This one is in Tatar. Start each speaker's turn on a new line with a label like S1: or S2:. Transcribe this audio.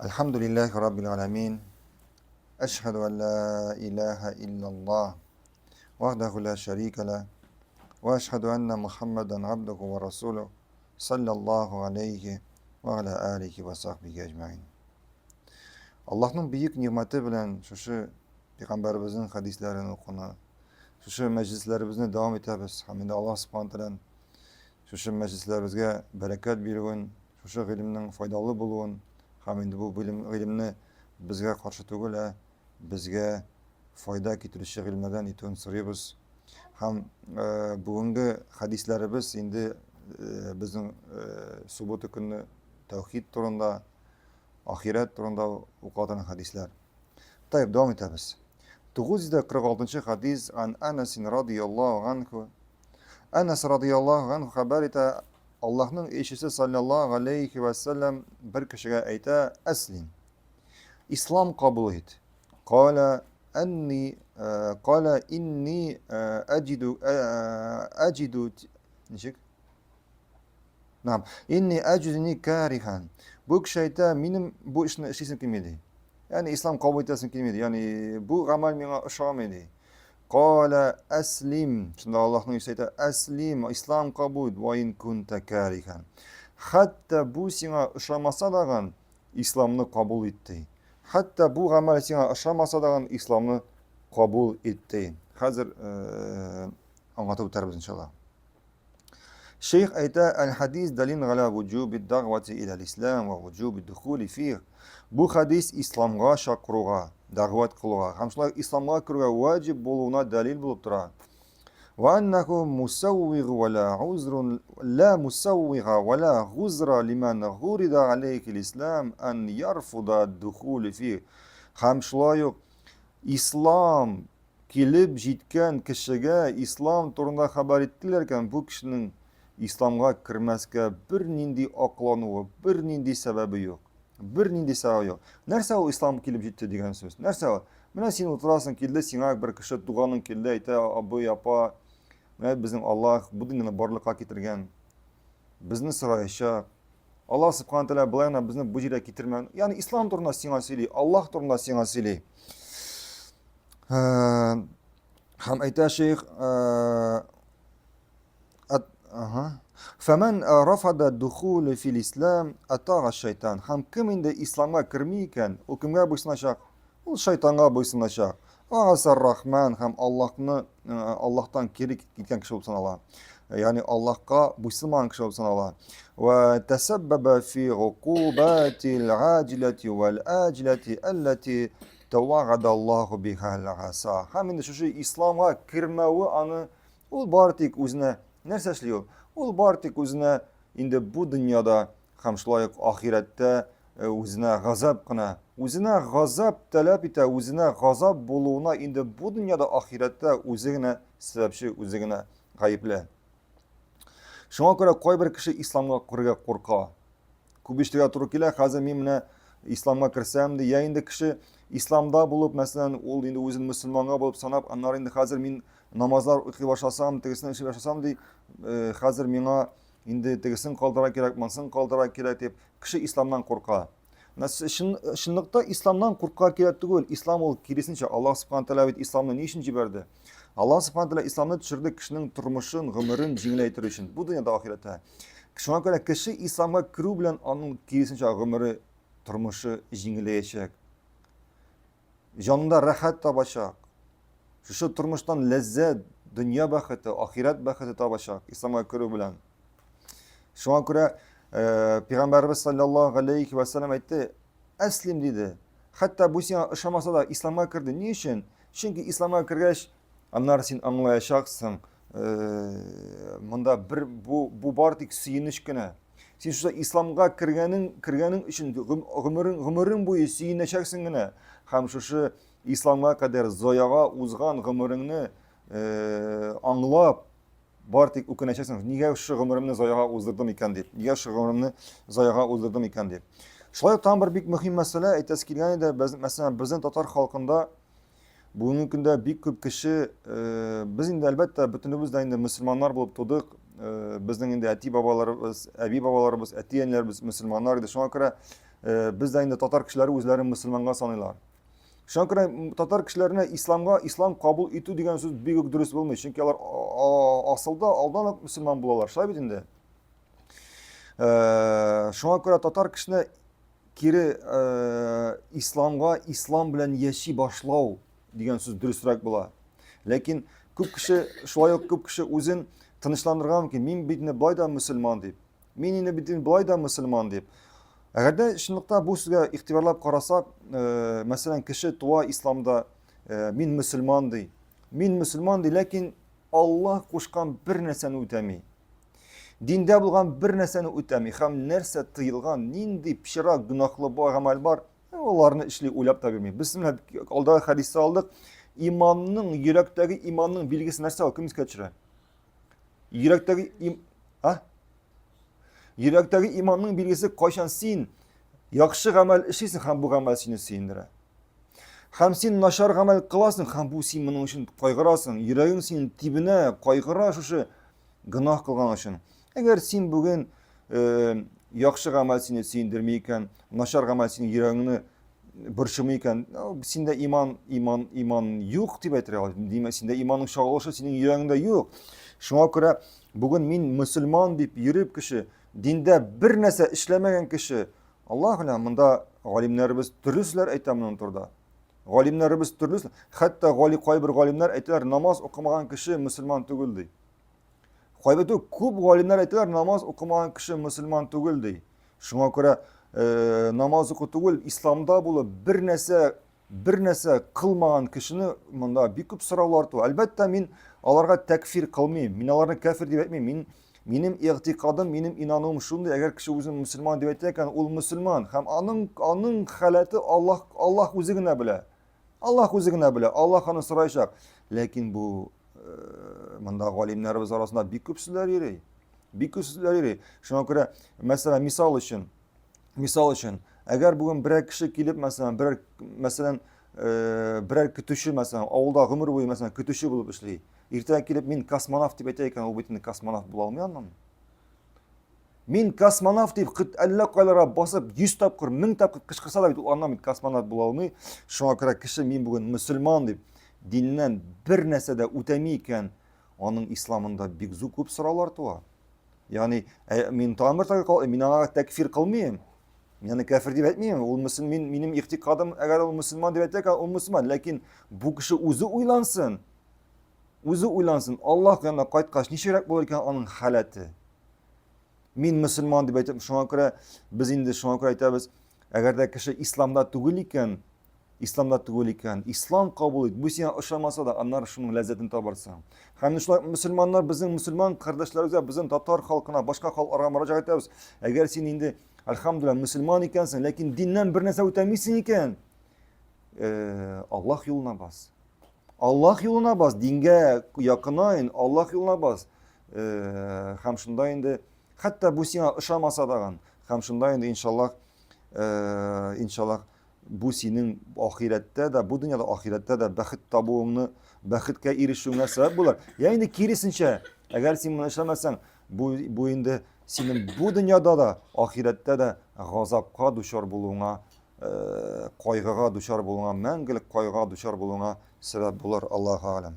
S1: Әлхәмдүлилләһи раббил галәмин. Әшһәдү ан ла илаһа иллаллаһ вахдаху ла шәрика ла ва әшһәдү анна Мухаммадан абдуху ва расулух саллаллаху алейхи ва аля алихи ва сахбихи әҗмәин. Аллаһның бөек нигъмәте белән шушы пәйгамбәребезнең хәдисләрен укуны, шушы мәҗлесләребезне дәвам итәбез. Һәм инде Аллаһ субхана тәгаләдән шушы мәҗлесләребезгә бәрәкәт бирүен, шушы гыйлемнең файдалы булуын һәм инде бу гыйлемне безгә каршы түгел, ә безгә файда китерүче гыйлемнәрдән итүен сорыйбыз. Һәм э, бүгенге хәдисләребез инде э, безнең э, суббота көнне тәүхид турында, ахирәт турында укыла торган хәдисләр. Тайып, дәвам итәбез. 946 хәдис ан Анасин радияллаһу анху. Анас радияллаһу анху хәбәр итә, Аллаһның илчесе саллаллаһу алейхи ва саллям бер кешегә әйтә, "Әслим. Ислам кабул ит." Кала анни э, кала инни э, аҗиду э, аҗиду ничек? Нам. Инни аҗидуни карихан. Бу кеше әйтә, минем бу эшне эшлисем килми ди. Ягъни ислам кабул итәсем килми ди. Ягъни бу гамәл миңа ошамый ди. Кала әслим. Шунда Аллаһның илчесе әйтә, әслим, ислам кабул ит, ва ин кунта карихан. Хәтта бу сиңа ошамаса дагын, исламны кабул ит ди. Хәтта бу гамәл сиңа ошамаса дагын, исламны кабул ит ди. Хәзер э, аңлатып үтәрбез иншалла. Шейх әйтә, әл-хадис далин галя вуҗуби дагвати иля ислам ва вуҗуби духули фих. Бу хадис исламга чакыруга, дәгъват кылуга һәм шулай исламга керүгә ваҗиб булуына дәлил булып тора. Ва аннаху мусаввиг ва ла узрун ла мусаввига ва ла гузра лиман гурида алейхи ислам ан ярфуда духули фих. Һәм шулай ук ислам Килеп җиткән кешегә ислам турында хәбәр иттеләр икән, бу кешенең исламга кермәскә бернинди аклануы, бернинди сәбәбе юк. Бернинди сәбәбе юк. Нәрсә ул ислам килеп җитте дигән сүз? Нәрсә ул? Менә син утырасың, килде сиңа бер кеше, туганың килде, әйтә, абый, апа, менә безнең Аллаһ бу дөньяны барлыкка китергән. Безне сораячак. Аллаһ субхана тәгалә болай гына безне бу җиргә китермәгән. Ягъни ислам турында сиңа сөйли, Аллаһ турында сиңа сөйли. Һәм әйтә шейх, ага. Фәмән рафада духуле фил ислам атага шайтан. Һәм кем инде исламга керми икән, ул кемгә буйсыначак? Ул шайтанга буйсыначак. Ва рахман һәм Аллаһны Аллаһтан кире киткән кеше булып санала. Ягъни Аллаһка буйсынмаган кеше булып санала. Ва тасаббаба фи гукубатил аҗилати вал аҗилати аллати тавагада Аллаһу биха аса. Һәм инде шушы исламга кермәве аны ул бары тик үзенә нәрсә эшли ул? Ул бары тик үзенә инде бу дөньяда һәм шулай ук ахирәттә э, үзенә газап кына, үзенә газап таләп итә, үзенә газап булуына инде бу дөньяда ахирәттә үзе генә сәбәпче, үзе генә гаепле. Шуңа күрә кайбер кеше исламга керергә курка. Күп ишетергә туры килә, хәзер мин менә исламга керсәм ди, я инде кеше исламда булып, мәсәлән, ул инде үзен мөселманга булып санап, аннары инде хәзер мин намазлар укый башласам, тегесен эшли башласам ди, э, хәзер миңа инде тегесен калдыра кирәк, монысын калдыра кирәк дип, кеше исламнан курка. Чын, чынлыкта исламнан курка кирәк түгел. Ислам ул киресенчә, Аллаһ субхана тәгалә бит исламны ни өчен җибәрде? Аллаһ субхана тәгалә исламны төшерде кешенең тормышын, гомерен җиңеләйтер өчен. Бу дөньяда, ахирәттә. Шуңа күрә кеше исламга керү белән аның киресенчә гомере, тормышы җиңеләячәк. Җанында рәхәт табачак. Шушы тормыштан ләззәт, дөнья бәхете, ахирәт бәхете табачак исламга керү белән. Шуңа күрә э, пәйгамбәребез саллаллаһу алейхи ва саллям әйтте, әслим диде. Хәтта бу сиңа ошамаса да исламга керде. Ни өчен? Чөнки исламга кергәч, аннары син аңлаячаксың, э, монда бер бу бу бар тик сөенеч кенә. Син шушы исламга кергәнең кергәнең өчен гомерең гомерең буе сөенәчәксең генә. Һәм шушы исламга кадәр заяга узган гомереңне э, аңлап, бар тик үкенәчәксең. Нигә шушы гомеремне заяга уздырдым икән дип. Нигә шушы гомеремне заяга уздырдым икән дип. Шулай ук тагын бер бик мөһим мәсьәлә әйтәсе килгән иде. Без, мәсәлән, безнең татар халкында Бүгенге көндә бик күп кеше, э, без инде әлбәттә бөтенебез дә инде мөселманнар булып тудык. Э, безнең инде әти бабаларыбыз, әби бабаларыбыз, әти әниләребез мөселманнар иде. Шуңа күрә э, без дә инде татар кешеләре үзләрен мөселманга саныйлар. Шуңа күрә татар кешеләренә исламга ислам кабул итү дигән сүз бик үк дөрес булмый. Чөнки алар асылда алдан ук мөселман булалар. Шулай бит инде. Э, шуңа күрә татар кешесенә кире э, исламга ислам белән яши башлау дигән сүз дөресрәк була. Ләкин күп кеше шулай ук күп кеше үзен тынычландырырга мөмкин. Мин бит инде болай да мөселман дип. Мин инде бит инде болай да мөселман дип. Әгәр дә чынлыкта бу сүзгә игътибарлап карасак, э, мәсәлән, кеше туа исламда, э, мин мөселман ди. Мин мөселман ди, ләкин Аллаһ кушкан бер нәрсәне үтәми. Диндә булган бер нәрсәне үтәми һәм нәрсә тыелган, нинди пычрак гөнаһлы гамәл бар, аларны эшли уйлап та бирми. Без менә алдагы хәдистә алдык, иманның, йөрәктәге иманның билгесе нәрсә ул? Кем искә төшерә? Йөрәктәге им... А? Йөрәктәге иманның билгесе кайчан син яхшы гамәл эшлисең һәм бу гамәл сине сөендерә. Һәм син начар гамәл кыласың, һәм бу син моның өчен кайгырасың, йөрәгең синең тибенә, кайгыра шушы гөнаһ кылган өчен. Әгәр син бүген э, яхшы гамәл сине сөендерми икән, начар гамәл синең йөрәгеңне борчымый икән, синдә иман, иман, иман юк дип әйтергә була. Димәк, синдә иманның чагылышы синең йөрәгеңдә юк. Шуңа күрә бүген мин мөселман дип йөреп кеше, диндә бер нәрсә эшләмәгән кеше, Аллаһ белән монда галимнәребез төрле сүзләр әйтә моның турыда. Галимнәребез төрле, хәтта гали кайбер галимнәр әйтәләр, намаз укымаган кеше мөселман түгел ди. Кайбер түгел, күп галимнәр әйтәләр, намаз укымаган кеше мөселман түгел ди. Шуңа күрә э, намаз уку түгел, исламда булып бер нәрсә бер нәрсә кылмаган кешене монда бик күп сораулар туа. Әлбәттә, мин аларга тәкфир кылмыйм. Мин аларны кәфир дип әйтмим. Мин Минем игътикадым, минем инануым шундый, әгәр кеше үзен мөселман дип әйтә икән, ул мөселман һәм аның аның халәте Аллаһ Аллаһ үзе генә белә. Аллаһ үзе генә белә. Аллаһ аны сораячак. Ләкин бу э, монда галимнәребез арасында бик күп сүзләр йөри. Бик күп сүзләр йөри. Шуңа күрә, мәсәлән, мисал өчен, мисал өчен, әгәр бүген берәр кеше килеп, мәсәлән, берәр мәсәлән, э, берәр көтүче, мәсәлән, авылда гомер буе, мәсәлән, көтүче булып эшли. Иртәгә килеп мин космонавт дип әйтә икән, ул бит инде космонавт була алмый аннан. Мин космонавт дип кыт әллә кайларга басып 100 тапкыр, 1000 тапкыр кычкырса да бит ул аннан бит космонавт була алмый. Шуңа күрә кеше мин бүген мөселман дип диннән бер нәрсә дә үтәми икән, аның исламында бик зур күп сораулар туа. Ягъни, ә, мин тагын бер тапкыр мин аңа тәкфир кылмыйм. Мин аны кәфер дип әйтмим. Ул мөселман, мин, минем игътикадым, әгәр ул мөселман дип әйтә икән, ул мөселман. Ләкин бу кеше үзе уйлансын. Үзе уйлансын, Аллаһ янына кайткач, ничегрәк булыр икән аның халәте? Мин мөселман дип әйтеп, шуңа күрә без инде шуңа күрә әйтәбез, әгәр дә кеше исламда түгел икән, исламда түгел икән, ислам кабул ит, бу сиңа ошамаса да, аннары шуның ләззәтен табарсың. Һәм шулай мөселманнар, безнең мөселман кардәшләребезгә, безнең татар халкына, башка халыкларга мөрәҗәгать итәбез. Әгәр син инде, әлхәмдүлилләһ, мөселман икәнсең, ләкин диннән бер нәрсә үтәмисең икән, э, Аллаһ юлына бас. Аллаһ юлына бас, дингә якынайн, Аллаһ юлына бас. Э, һәм шунда инде, хәтта бу сиңа ошамаса дагын, һәм шунда инде иншаллаһ, э, иншаллаһ, бу синең ахирәттә дә, бу дөньяда ахирәттә дә бәхет табуыңны, бәхеткә ирешүеңә сәбәп булыр. Я инде киресенчә, әгәр син моны эшләмәсәң, бу, бу инде синең бу дөньяда да, ахирәттә дә газапка дучар булуыңа кайгыга дучар булуыңа, мәңгелек кайгыга дучар булуыңа сәбәп булыр, Аллаһу алям.